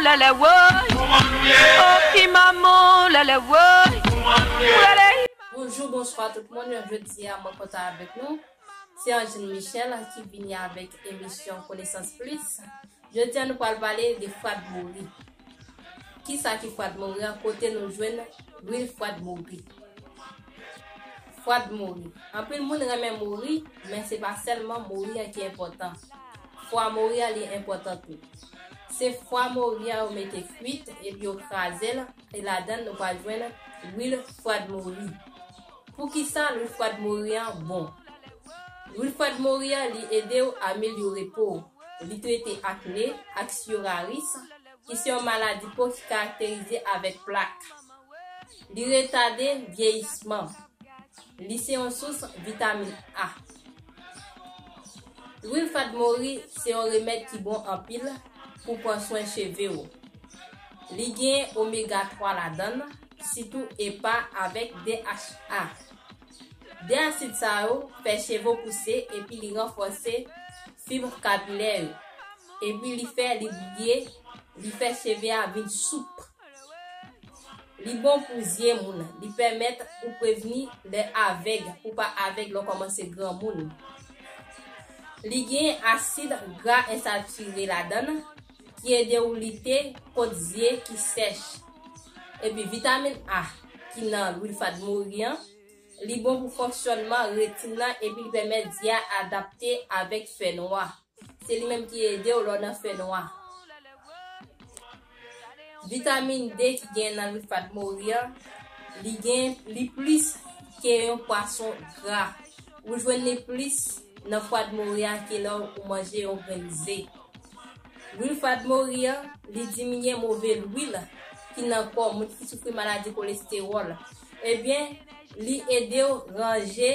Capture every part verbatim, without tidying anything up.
Lèlè woy, oh ki manman, lèlè woy. Lèlè. Bonjou, bonswa tout moun. Jodi a mwen kontan avèk nou. Se Angeline Michel ki vini avèk emisyon Konesans Plis. Jodi a nou pral pale de fwadmori. Kisa ki fwadmori an? Kote nou jwenn lwil fwadmori? Fwadmori. Anpil moun renmen mori, men se pa sèlman mori an ki enpòtan. Fwa mori an li enpòtan tou. Se fwa mori an yo mete fwit epi yo kraze l, e ladan l nou pral jwenn lwil fwadmori. Poukisa lwil fwadmori an bon? Lwil fwadmori an li ede w amelyore po w. Li trete akne ak psoriasis, ki se yon maladi po ki karakterize avèk plak. Li retade vyeyisman. Li se yon sous vitamin A. Lwil fwadmori se yon remèd ki bon anpil pou pran swen cheve w. Li gen omega twa ladan l, sitou epa avèk D H A. De asid sa yo fè cheve w pouse epi li ranfòse fib kapilè yo. Epi li fè li briye, li fè cheve a vin soup. Li bon pou zye moun, li pèmèt ou prevni lè avèg, ou pa avèg lè w kòmanse granmoun. Li gen asid gra ensatire ladan l, ki ede w lite kont zye ki sèch. Epi vitamin A ki nan lwil fwadmori an, li bon pou fonksyònman retin nan epi li pèmèt zye a adapte avèk fènwa. Se li menm ki ede w lè w nan fènwa. Vitamin D ki gen nan lwil fwadmori an, li gen li plis ke yon pwason gra. Ou jwenn li plis nan fwadmori a ke lè w manje yon grenn ze. Lwil fwadmori an, li diminye move lwil ki nan kò moun ki soufri maladi kolestewòl. Ebyen, li ede w ranje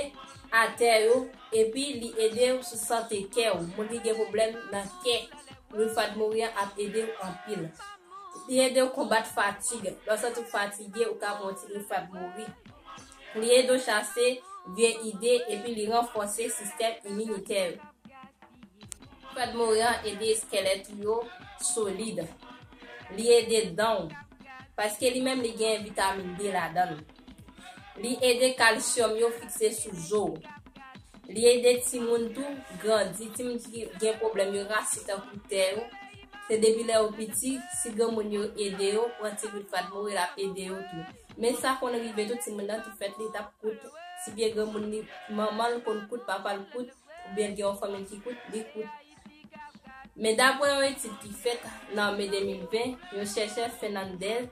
atè yo, epi li ede w sou sante kè w. Moun ki gen pwoblèm nan kè, lwil fwadmori an ap ede w anpil. Li ede w konbat fatig. Lè w santi w fatige, ou ka pran yon ti lwil fwadmori. Li ede w chase vye ide, epi li ranfòse sistèm iminitè yo. Fwadmori an ede eskèlèt ou yo solid. Li ede dan w, paske li menm li gen vitamin D ladan l. Li ede kalsyòm yo fikse sou zo w. Li ede timoun tou grandi. Timoun ki gen pwoblèm yo rasi tankou tè yo, se depi lè yo piti, si granmoun yo ede yo, pran ti lwil fwadmori l ap ede yo tou. Men sa konn rive tou, timoun nan tou fèt li t ap kout. Si byen granmoun li, manman l konn kout, papa l kout, oubyen l gen yon fanmi l ki kout, li kout. Men daprè yon etid ki fèt nan me de mil ven, yon chèchè Fernandez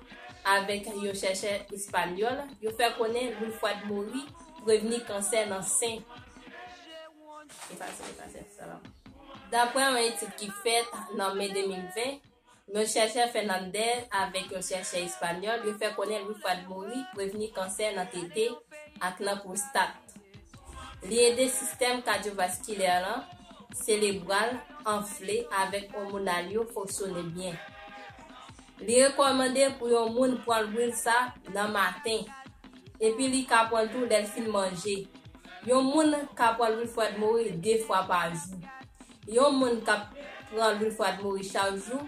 avèk yon chèchè espanyòl, yo fè konnen lwil fwadmori prevni kansè nan sen. Efase, efase, salam. Daprè yon etid ki fèt nan me de mil ven, yon chèchè Fernandez avèk yon chèchè espanyòl, yo fè konnen lwil fwadmori prevni kansè nan tete ak nan pwostat. Li ede sistèm kadyovaskilè lan, selebral, anfle avèk òmonal yo fonksyone byen. Li rekòmande pou yon moun pran lwil sa nan maten, epi li ka pran l tou lè l fin manje. Yon moun ka pran lwil fwadmori de fwa pa jou. Yon moun k ap pran lwil fwadmori chak jou,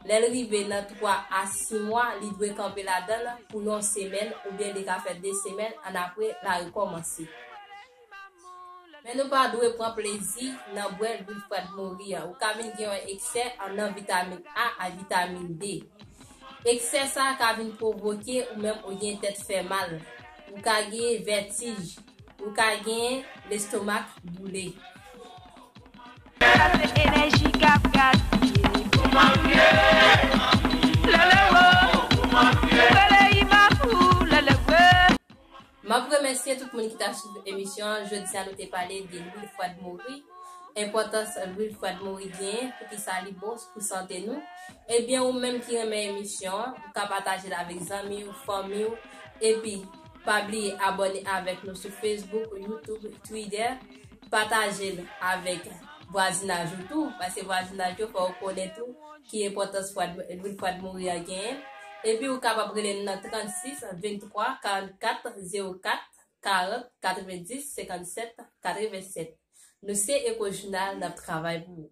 lè l rive nan twa a sis mwa, li dwe kanpe ladan l pou yon semèn, oubyen li ka fè de semèn, annapre l a rekòmanse. Men nou pa dwe pran plezi nan bwè lwil fwadmori an. Ou ka vin gen yon eksè nan vitamin A ak vitamin D. Eksè sa a ka vin pwovoke ou menm ou gen tèt fè mal. Ou ka gen vètij. Ou ka gen lestomak boule. Sa se enèji k ap gaspiye. Lele wo, lele imapou, lele wo. M ap remèsye tout moun ki ta swiv emisyon an. Jodi a nou te pale de lwil fwadmori, enpòtans lwil fwadmori genyen, poukisa li bon pou sante nou. Ebyen, ou menm ki renmen emisyon an, ou ka pataje l avèk zanmi w, fanmi w, epi pa bliye abòne avèk nou sou Facebook, YouTube, Twitter. Pataje l avèk vwazinaj ou tou, paske vwazinaj yo fò yo konnen tou ki enpòtans fwad, lwil fwadmori a genyen. Epi ou kapab rele n nan trannsis venntwa karannkat zewo kat karant katrevendis senkannsèt katrevensèt. Nou se Echo Jounal, n ap travay pou ou.